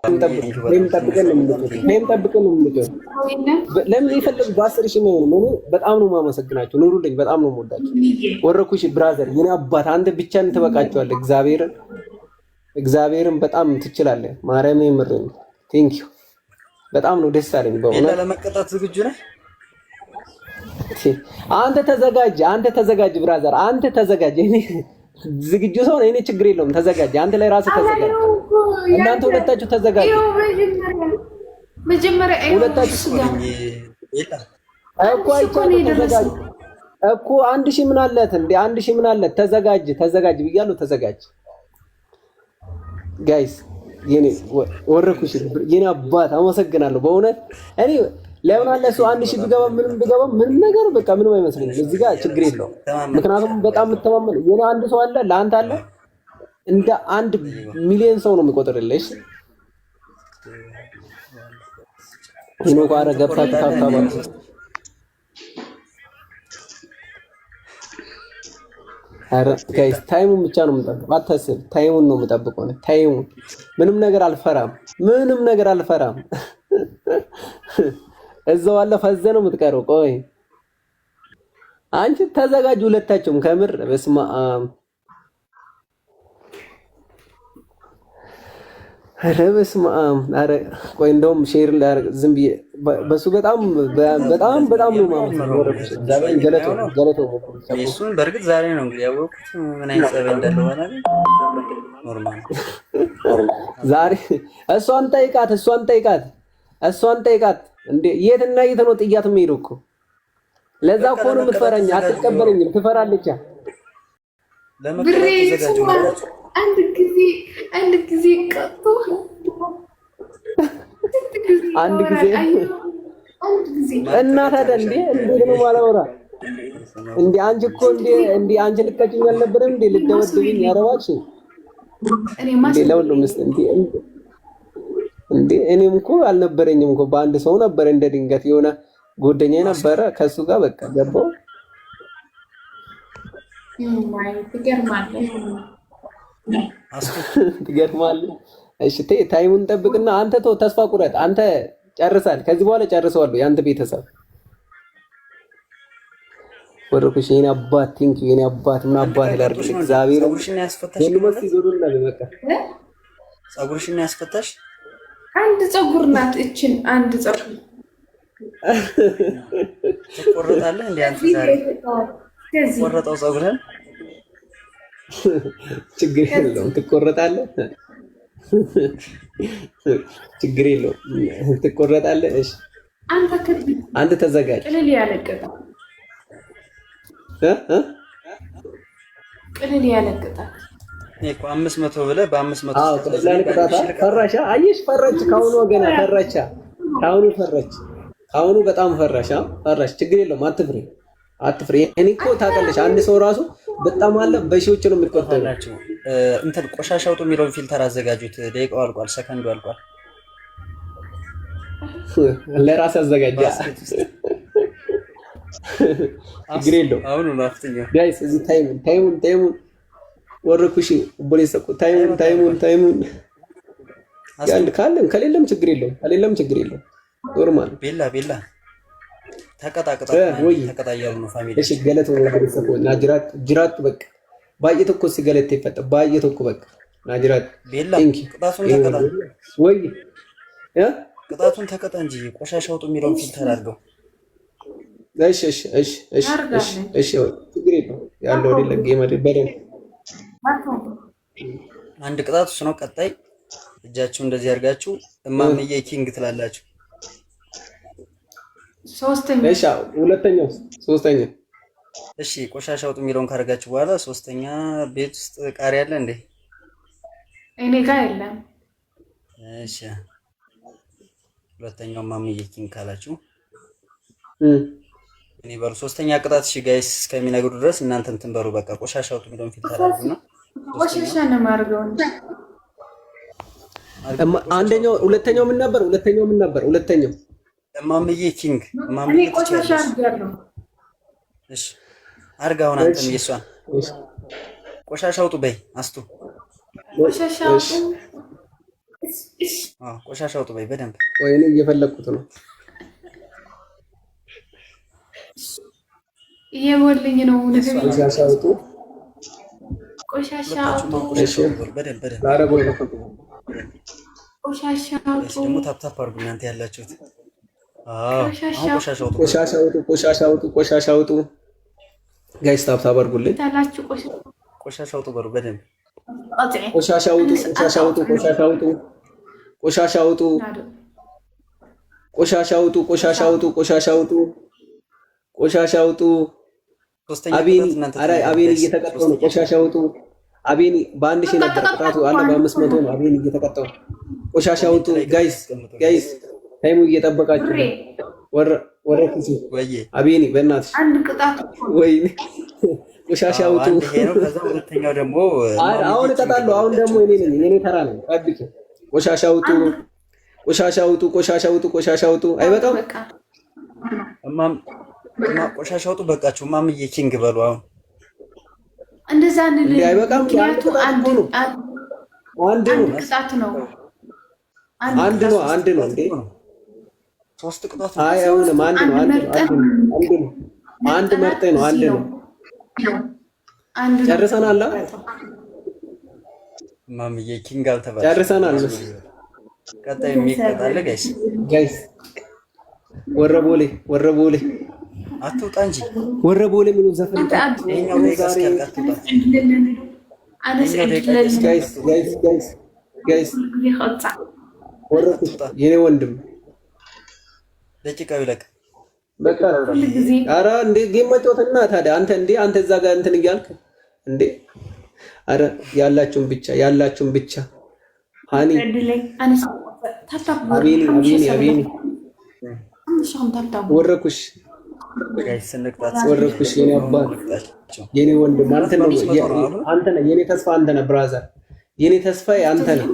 ጠብቀን ነው ጠብቀን ነው የምንጮህ። ለምን የፈለጉ በ10,000 የሚሆኑ እኔ በጣም ነው የማመሰግናቸው። ኑሩልኝ። በጣም ነው የምወዳቸው። ወረኩሽ brother፣ የኔ አባት አንተ ብቻህን ትበቃቸዋለህ። እግዚአብሔርን እግዚአብሔርን በጣም ትችላለህ። ማርያም የምሬን thank you። በጣም ነው ደስ አለኝ በእውነት። ለመቀጣት ዝግጁ ነህ? አንተ ተዘጋጅ፣ አንተ ተዘጋጅ brother፣ አንተ ተዘጋጅ። እኔ ዝግጁ ሰው ነኝ። እኔ ችግር የለውም። ተዘጋጅ፣ አንተ ላይ ራስህ ተዘጋጅ። እናንተ ሁለታችሁ ተዘጋጁ። መጀመሪያ ሁለታችሁ እኮ አይቻልም። ተዘጋጅ እኮ 1,000 ምን አለት እንዴ? 1,000 ምን አለት? ተዘጋጅ፣ ተዘጋጅ ብያለሁ። ተዘጋጅ guys። የኔ ወረኩሽ፣ የኔ አባት አመሰግናለሁ በእውነት። እኔ ለምን አለ እሱ 1,000 ቢገባ ምንም ቢገባ ምንም ነገር በቃ ምንም አይመስለኝም። እዚህ ጋር ችግር የለውም። ምክንያቱም በጣም የምተማመን የኔ አንድ ሰው አለ ለአንተ አለ እንደ 1 ሚሊዮን ሰው ነው የሚቆጥርልሽ። ይኖ ቋረ ገብታችሁ ታብታባ። ኧረ guys time ኡን ብቻ ነው የምጠብቀው። አታስብ፣ time ኡን ነው የምጠብቀው። time ኡን ምንም ነገር አልፈራም፣ ምንም ነገር አልፈራም። እዛው አለ ፈዘ ነው የምትቀረው። ቆይ አንቺ ተዘጋጁ ሁለታችሁም ከምር በስመ አብ። ኧረ በስመ አብ። ኧረ ቆይ እንደውም share ላድርግ ዝም ብዬ በሱ በጣም በጣም በጣም ነው ማለት ነው። ገለቶ ገለቶ እሱን በእርግጥ ዛሬ ነው እንግዲህ ያወቅሁት ምን አይነት ጸባይ እንዳለው normal ዛሬ እሷን ጠይቃት፣ እሷን ጠይቃት፣ እሷን ጠይቃት። እንዴ የትና የት ነው ጥያት የምሄደው እኮ? ለዛ እኮ ነው የምትፈራኝ። አትቀበለኝም፣ ትፈራለች። ብሬ አንድ ጊዜ አንድ ጊዜ ቀጥቶ አንድ ጊዜ እና ታዲያ እንዴ እንዴት ነው ማላወራ እንዴ? አንቺ እኮ እንዴ እንዴ አንቺ ልትቀጭኝ አልነበረም እንዴ? ልደበድብኝ? ኧረ እባክሽ እንዴ ለሁሉም እንዴ እንዴ እኔም እኮ አልነበረኝም እኮ በአንድ ሰው ነበረ። እንደ ድንገት የሆነ ጓደኛዬ ነበረ ከሱ ጋር በቃ ገባው። ትገርማለህ። እሺ time ኡን ጠብቅና አንተ ተው፣ ተስፋ ቁረጥ። አንተ ጨርሳል። ከዚህ በኋላ ጨርሰዋለሁ። የአንተ ቤተሰብ ወርኩሽ። የኔ አባት thank you። የኔ አባት ምን አባት ላድርግልህ? እግዚአብሔር ፀጉርሽን ያስፈታሽ አንድ ፀጉር ናት። እችን አንድ ፀጉር ትቆረጣለህ እንዴ አንተ? ዛሬ ቆረጠው ፀጉርህን። ችግር የለውም ትቆረጣለህ። ችግር የለውም ትቆረጣለህ። እሺ አንተ ተዘጋጅ። ቅልል ያለ ቅጣት፣ ቅልል ያለ ቅጣት እኮ 500 ብለህ በ500 ፈራሻ። አየሽ፣ ፈራች። ከአሁኑ ገና ፈራቻ። ከአሁኑ ፈራች። ከአሁኑ በጣም ፈራሻ፣ ፈራች። ችግር የለውም አትፍሪ፣ አትፍሪ። እኔ እኮ ታውቃለሽ፣ አንድ ሰው ራሱ በጣም አለ በሺዎች ነው የሚቆጠሩ። እንትን ቆሻሻ አውጡ የሚለውን filter አዘጋጁት። ደቂቃው አልቋል፣ ሰከንዱ አልቋል። ለራስ አዘጋጃ። ችግር የለውም። አሁኑ ነው አፍጥኛው guys። እዚህ time ኡን time ኡን time ኡን ወረኩሽ ቦሌሰ time ኡን time ኡን time ኡን ያን ካለም ከሌለም ችግር የለውም። ከሌለም ችግር የለውም። normal ቤላ ቤላ ተቀጣ ቅጣ ተቀጣ እያሉ ነው family። እሺ ገለት ወረኩሽ ናጅራት ጅራት በቃ ባየ tokko si galateeffadha baay'ee tokko በቃ ናጅራት ቤላ ቅጣቱን ተቀጣ ወይ ቅጣቱን ተቀጣ እንጂ ቆሻሻ አውጡ የሚለውን filter አድርገው። እሺ እሺ እሺ እሺ እሺ እሺ ችግር የለውም ያለው አይደለ game አይደል በደንብ አንድ ቅጣት እሱ ነው። ቀጣይ እጃችሁ እንደዚህ አድርጋችሁ እማምዬ king ትላላችሁ። ሶስተኛ እሺ፣ ሁለተኛው ሶስተኛ እሺ፣ ቆሻሻ አውጡ የሚለውን ካደረጋችሁ በኋላ ሶስተኛ ቤት ውስጥ ቃሪያ አለ እንዴ? እኔ ጋር የለም። እሺ፣ ሁለተኛው እማምዬ king ካላችሁ እኔ በሉ ሶስተኛ ቅጣት። እሺ guys እስከሚነግሩ ድረስ እናንተ እንትን በሉ በቃ። ቆሻሻ አውጡ የሚለውን filter አድርጉና ቆሻሻ ነው የማደርገው። አንደኛው ሁለተኛው ምን ነበር? ሁለተኛው ምን ነበር? ሁለተኛው እማምዬ king እማምዬ ቆሻሻ አድርጋለሁ። እሺ አድርጋ አሁን አንተም የእሷን ቆሻሻ አውጡ በይ አስቱ ቆሻሻ አውጡ። አዎ ቆሻሻ አውጡ በይ በደንብ። ወይኔ እየፈለግኩት ነው። እየሞልኝ ነው። ቆሻሻ አውጡ፣ ቆሻሻ አውጡ፣ ቆሻሻ አውጡ በደንብ በደንብ። ላረገው ነው። ቆሻሻ አውጡ። ደግሞ tap tap አድርጉ እናንተ ያላችሁት። አዎ ቆሻሻ አውጡ፣ ቆሻሻ አውጡ፣ ቆሻሻ አውጡ፣ ቆሻሻ አውጡ። Guys tap tap አድርጉልኝ። ታላችሁ ቆሻሻ አውጡ በሉ በደንብ። ቆሻሻ አውጡ፣ ቆሻሻ አውጡ፣ ቆሻሻ አውጡ፣ ቆሻሻ አውጡ፣ ቆሻሻ አውጡ፣ ቆሻሻ አውጡ፣ ቆሻሻ አውጡ፣ ቆሻሻ አውጡ። አቤኒ ኧረ አቤኒ እየተቀጣሁ ነው። ቆሻሻ አውጡ። አቤኒ በ1,000 ነበር ቅጣቱ አለ በ500 ነው። አቤኒ እየተቀጣሁ ነው። ቆሻሻ አውጡ guys፣ guys time ኡ እየጠበቃችሁ ነው። ወረ ኩሲ አቤኒ በእናትሽ ወይኔ ቆሻሻ አውጡ። ከዛ ሁለተኛው ደግሞ አሁን እቀጣለሁ። አሁን ደግሞ እኔ ነኝ፣ የኔ ተራ ነው። ጠብቂ። ቆሻሻ አውጡ፣ ቆሻሻ አውጡ፣ ቆሻሻ አውጡ፣ ቆሻሻ አውጡ። አይበቃም? እማም ቆሻሻ አውጡ። በቃችሁ። እማምዬ king በሉ አሁን። እንደዛ እንል። አይበቃም? ምክንያቱ አንድ ነው፣ አንድ ነው፣ ቅጣት ነው። አንድ ነው፣ አንድ ነው። እንዴ ሶስት ቅጣት። አይ አይሆንም። አንድ ነው፣ አንድ ነው፣ አንድ ነው፣ አንድ መርጤ ነው። አንድ ነው። ጨርሰናል። ማምዬ king አልተባለም። ጨርሰናል። ቀጣይ የሚቀጣለ guys Guys ወረቦሌ ወረቦሌ አትውጣ እንጂ ወረቦሌ ምኑ ዘፈን ይኸኛው ደቂቃ እስኪያልቅ አትውጣ። Guys guys guys guys ወረኩሽ የኔ ወንድም ደቂቃው ይለቅ። በቃ ኧረ እንዴ game መጫወትና ታዲያ አንተ እንዴ አንተ እዛ ጋር እንትን እያልክ እንዴ ኧረ ያላችሁን ብቻ ያላችሁን ብቻ ሃኒ አቤኒ አቤኒ አቤኒ ወረኩሽ ወረኩሽ የኔ አባት የኔ ወንድም አንተ ነው አንተ ነህ የኔ ተስፋ አንተ ነህ brother የኔ ተስፋ አንተ ነህ።